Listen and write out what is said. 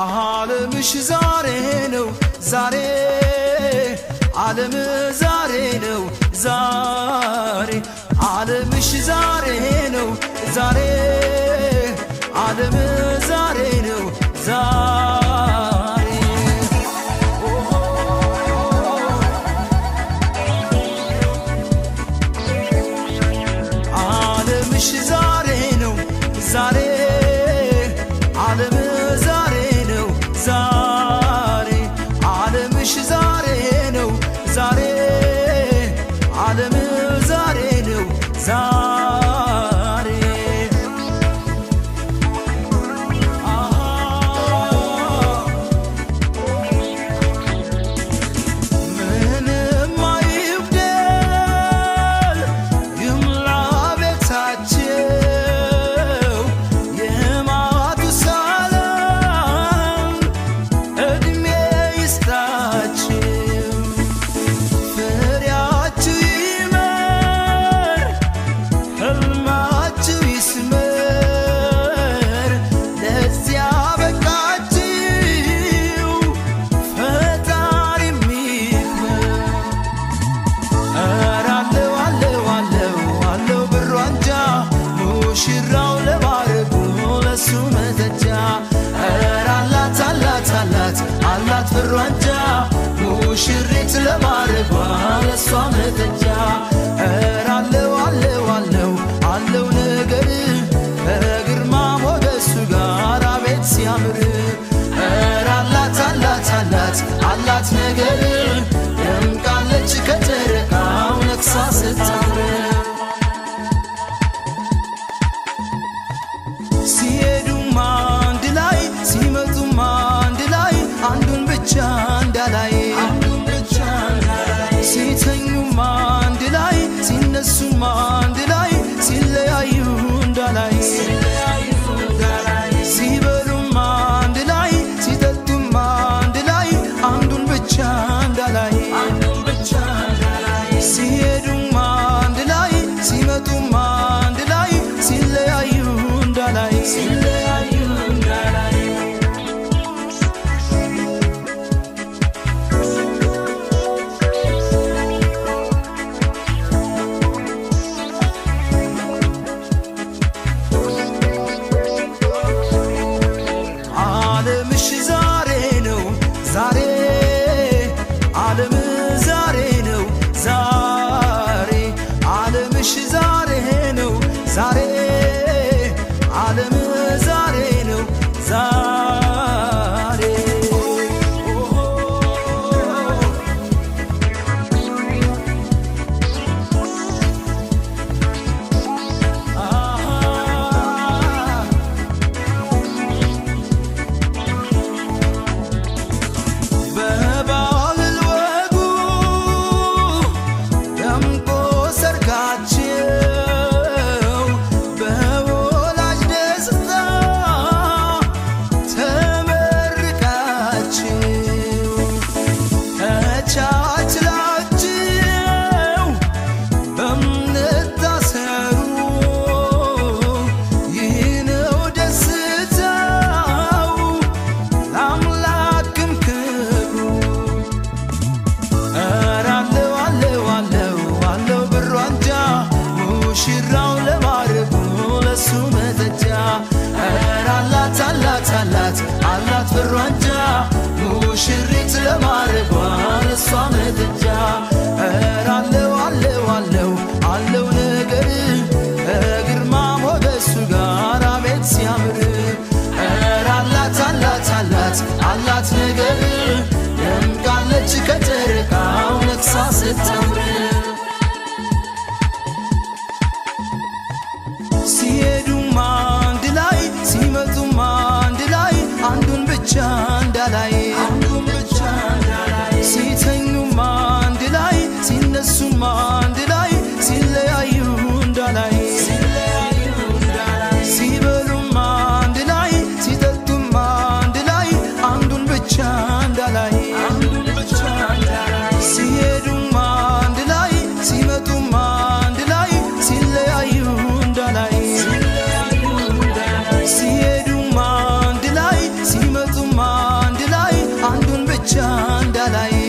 ዓለምሽ ዛሬ ነው ዛሬ፣ ዓለም ዛሬ ነው ዛሬ፣ ዓለምሽ ዛሬ ነው ዛሬ፣ ዓለም ዛሬ ነው ዛሬ። ዓለምሽ ዛሬ ነው ዛሬ፣ ዓለም ዛሬ ነው ዛሬ፣ ዓለምሽ ዛሬ ነው ዛሬ፣ ዓለም ዛሬ ነው ዛሬ። ምንም አይጉደል ይሙላ ቤታቸው፣ የማቱሳለም ዕድሜ ይስጣቸው፣ ፍሬያችሁ ይመር ሕልማችሁ ይስመር፣ ለዚያ በቃችሁ ፈጣሪ ይክበር። ኧረ አለው አለው አለው አለው ብሩ አንጃ፣ ሙሽራው ለማረጉ ለሱ መጠጃ። ኧረ አላት አላት አላት አላት ብሩ አንጃ፣ ሙሽሪት ለማረጓ ለሷ መጠጃ። ኧረ አለው አለው አለው አለው ነገር፣ ከግርማ ሞገሱ ጋር አቤት ሲያምር። ኧረ አላት አላት አላት አላት ነገር፣ ደምቃለች ከጨረቃው ነግሳ ስታምር። ሲሄዱም አንድ ላይ ሲመጡም አንድ ላይ፣ አንዱን ብቻ እንዳላይ። ሲተኙም አንድ ላይ ሲነሱም አንድ ላይ፣ ሲለያዩ እንዳላይ። ሲበሉም አንድ ላይ ሲጠጡም አንድ ላይ፣ አንዱን ብቻ እንዳላይ። ሲሄዱም አንድ ላይ ሲመጡም አንድ ላይ፣ ሲለያዩ እንዳላይ። ዓለምሽ ዛሬ ነው ዛሬ፣ ዓለም ዛሬ ነው ዛሬ፣ ዓለምሽ ዛሬ ነው ዛሬ፣ ዓለም ዛሬ ነው ዛሬ። በባህል ወጉ ደምቆ ሰርጋቸው፣ ብቻ እንዳላይ።